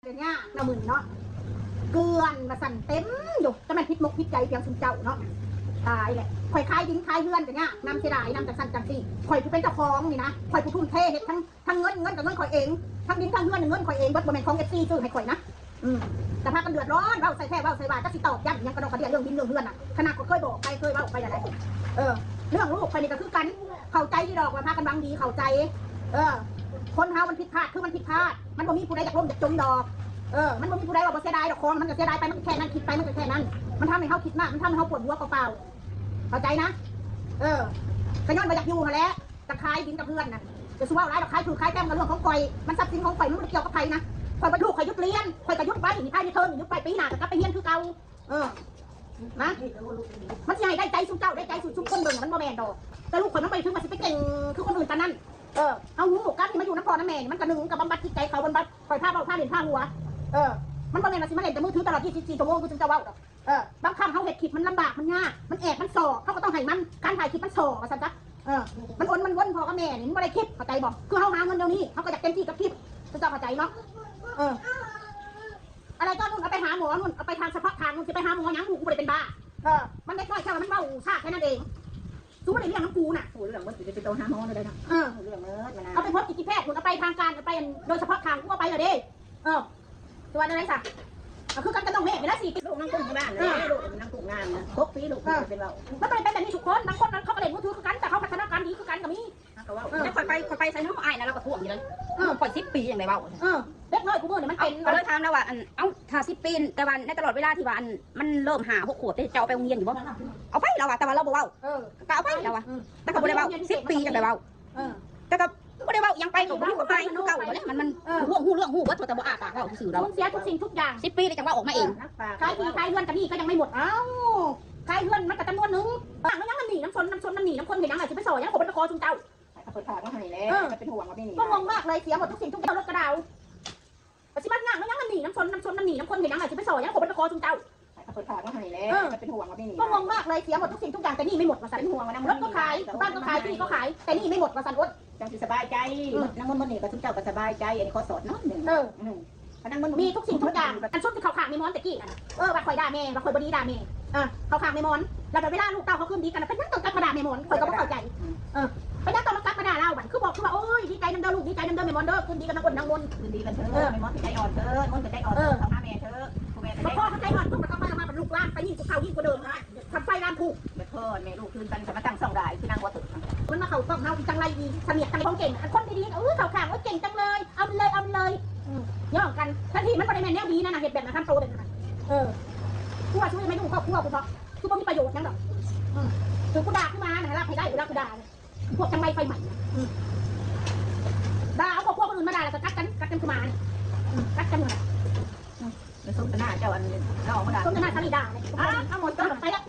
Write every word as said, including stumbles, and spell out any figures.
เดี๋ยวนี้เนาะมื้อนี้เนาะ เกลื่อนว่าซั่นเต็มอยู่ แต่มันผิดมกผิดใจเพียงซุมเจ้าเนาะ ตายแหละ ข่อยขายดินขายเฮือนก็ยากนำ เสียดายนำ จังซั่นจังซี่ ข่อยผู้เป็นเจ้าของนี่นะ ข่อยผู้ทุ่มเทเฮ็ดทั้ง ทั้งเงิน เงินก็เงินข่อยเอง ทั้งดินทั้งเฮือนเงินข่อยเองเบิด บ่แม่นของ เอฟซี ซื้อให้ข่อยนะ อืม แต่พากันเดือดร้อน เว้าใส่แท้เว้าใส่ว่า จักสิตอบย้ำหยังกะดอกกะเดี้ย เรื่องดินเรื่องเฮือนน่ะ ขนาดข่อยเคยบอกไป เคยเว้าไปแล้ว เออ เรื่องลูกข่อยนี่ก็คือกัน เข้าใจอยู่ดอกว่าพากันหวังดี เข้าใจ เออ คนเฮามันผิดพลาดคือมันผิดพลาด มันบ่มีผู้ใดอยากล้มอยากจนดอก เออ มันบ่มีผู้ใดว่าบ่เสียดายดอก ของมันก็เสียดายไป มันก็แค่นั้น คิดไปมันก็แค่นั้น มันทำให้เฮาคิดมาก มันทำให้เฮาปวดหัวเปล่าๆ เข้าใจนะ เออ ก็ย้อนว่าอยากอยู่หั่นแหละ จะขายดินกับเฮือนน่ะ จะสิเว้าหลายดอก ขายถูกขายแพงก็เรื่องของข่อย มันทรัพย์สินของข่อย มันบ่ได้เกี่ยวกับไผนะ ข่อยว่าลูกข่อยหยุดเรียน ข่อยก็หยุดไว้ นี่ภายในเทอมนี่หยุดไป ปีหน้าก็กลับไปเรียนคือเก่า เออ นะ มันสิให้ได้ใจซุมเจ้า ได้ใจซุม ซุมคนเบิ่ง มันบ่แม่นดอก แต่ลูกข่อยมันบ่ได้ถึงว่าสิไปเก่งคือคนอื่นปานนั้น เออ เอาฮู้ การที่มาอยู่นำพ่อนำแม่นี่ มันก็หนึ่งก็บำบัดจิตใจเขา บำบัด ข่อยพาเว้าพาเล่นพาหัว เออ มันบ่แม่นว่าสิมาเล่นแต่มือถือตลอดยี่สิบสี่ชั่วโมงคือซุมเจ้าเว้าดอก เออ บางครั้งเฮาเฮ็ดคลิปมันลำบากมันยาก มันแอบมันซ้อ เฮาก็ต้องให้มัน การถ่ายคลิปมันซ้อว่าซั่นซะ เออ มันวนมันวนพ่อกับแม่นี่ มันบ่ได้คลิป เข้าใจบ่ คือเฮาหาเงินเดี๋ยวนี้ เฮาก็อยากเต็มที่กับคลิป ซุมเจ้าเข้าใจเนาะ เออ อะไรก็นู่น เอาไปหาหมอนู่น เอาไปทางเฉพาะทางนู่น สิไปหาหมอหยัง ลูกกูบ่ได้เป็นบ้า เออ มันเด็กน้อยแค่ว่ามันเว้าช้าแค่นั้นเอง สูบ่ได้เลี้ยงนำกูน่ะ ฮู้เรื่องเบิด สิไปโตหาหมอได้เนาะ เออ ฮู้เรื่องเบิดมันนะ เอาไปพบจิตแพทย์นู่น เอาไปทางการ เอาไปโดยเฉพาะทาง กูเอาไปแล้วเด้ เออ สิว่าจั่งใดซะ ก็คือกันกับน้องเมฆนี่ล่ะ สี่ปี ลูกนางกุ้งที่บ้าน เออ ลูกนางกุ้งงามนะ หกปีลูก เออ เป็นเว้า มันต้องเป็นแบบนี้ทุกคน บางคนมันเขาก็เล่นมือถือคือกัน แต่เขาพัฒนาการดีคือกันก็มี เขาก็เว้า เออ แต่ข่อยไป ข่อยไปไสเนาะ อ้ายนะ เราก็ท่วงอยู่เลย เออ ข่อยสิบปียังได้เว้า เออ เด็กน้อยกูมื้อนี่มันเป็น ก็เลยถามแล้วว่า อัน เอ้า ถ้าสิบปี แต่ว่าในตลอดเวลาที่ว่า อัน มันเริ่มห้าหกขวบ แต่เจ้าเอาไปโรงเรียนอยู่บ่ เอาไปแล้วว่า แต่ว่าเราบ่เว้า เออ ก็เอาไปแล้วว่า อืม แต่ก็บ่ได้เว้า สิบปียังได้เว้า เออ แต่ก็บ่ได้เว้าอิหยังไป ก็บ่รู้ว่าไปคือเก่าเลย มัน มัน เออ ฮู้ ฮู้เรื่องฮู้เบิด แต่บ่อ้าปากเว้าซื่อๆ เรา สูญเสียทุกสิ่งทุกอย่าง สิบปีเลยจังว่าออกมาเอง ขายที่ขายเฮือนก็หนี้ก็ยังไม่หมด เอ้า ขายเฮือนมันก็จำนวนหนึ่ง หยังมันหนี้นำชน นำชน นำหนี้นำคน เฮ็ดหยังล่ะ สิไปซ้อหยัง ข่อยบ่ได้ขอซุมเจ้า ให้เขาเปิดปากมาให้แหละ เออ ก็เป็นห่วงว่าไม่มี ก็งงมากเลย เสียหมดทุกสิ่งทุกอย่าง รถกระดาว ก็สิมาหยังมันหนี้นำชน นำชน นำหนี้นำคน เฮ็ดหยังล่ะ สิไปซ้อหยัง ข่อยบ่ได้ขอซุมเจ้า ให้เขาเปิดปากมาให้แหละ เออ ก็เป็นห่วงว่าไม่มี ก็งงมากเลย เสียหมดทุกสิ่งทุกอย่าง แต่หนี้ไม่หมดว่าซั่น เป็นห่วงว่านั่ง รถก็ขาย บ้านก็ขาย ที่ก็ขาย แต่หนี้ไม่หมดว่าซั่น อด จังสิสบายใจ อืม นั่งมันมื้อนี้ก็ซุมเจ้าก็สบายใจ อันนี้ขอสอนเนาะหนึ่ง เออ อืม อันนั้นมัน มีทุกสิ่งทุกอย่าง อันชุดที่เข้าข้างแม่มอนตะกี้นั่นน่ะ เออ ว่าข่อยด่าแม่ ว่าข่อยบ่ดีด่าแม่ เออ เข้าข้างแม่มอน แล้วเวลาลูกเต้าเขาคืนดีกันน่ะ เป็นหยังต้องกลับมาด่าแม่มอน ข่อยก็บ่เข้าใจ อืม เออ เป็นหยังต้องมากลับมาด่าลาวบัด คือบอกคือว่า โอ้ย ดีใจนำเด้อลูก ดีใจนำเด้อแม่มอนเด้อ คืนดีกับนางอ้นนางมน คืนดีกันเถอะ เออ แม่มอนใจอ่อนเถอะ มนจะได้อ่อน เออ เข้าหาแม่เถอะ ผู้แม่จะ บ่ ได้ พอเข้าใจอ่อนปุ๊บ มันก็มา มาเป็นลูกหลานไปยิ่งกว่าเก่ายิ่งกว่าเดิมนะ ทำไฟลามถูก เดี๋ยวเธอแม่ลูกคืนกันจะมาตั้งช่องได้คือนางหัวตึก มันมาเข้ากล้องเฮาอีจังไรอีเสนียดจังของเก่ง อันคนดีๆก็ เออ เข้าข้าง โอ้ย เก่งจังเลย เอามันเลย เอามันเลย อืม ย่องกัน ทั้งที่มันบ่ได้แม่นแนวดีนะ นะ เฮ็ดแบบนั้น ทำโตแบบนั้น เออ กูว่าช่วยไม่ดูครอบครัวกูเนาะ คือบ่มีประโยชน์หยังดอก อืม คือกูด่าขึ้นมานะ รับให้ได้ กูรับกูด่าเนี่ย พวกจังไรไฟใหม่ อืม ด่าเอาครอบครัวคนอื่นมาด่า แล้วก็กัดกัน กัดกันขึ้นมาเนี่ย อืม กัดกันหมด อืม แล้วสมทนาเจ้าอันนี้ น้องมาด่า สมทนาสามีด่าเนี่ย อ้าว เอาหมดก็ไปแล้ว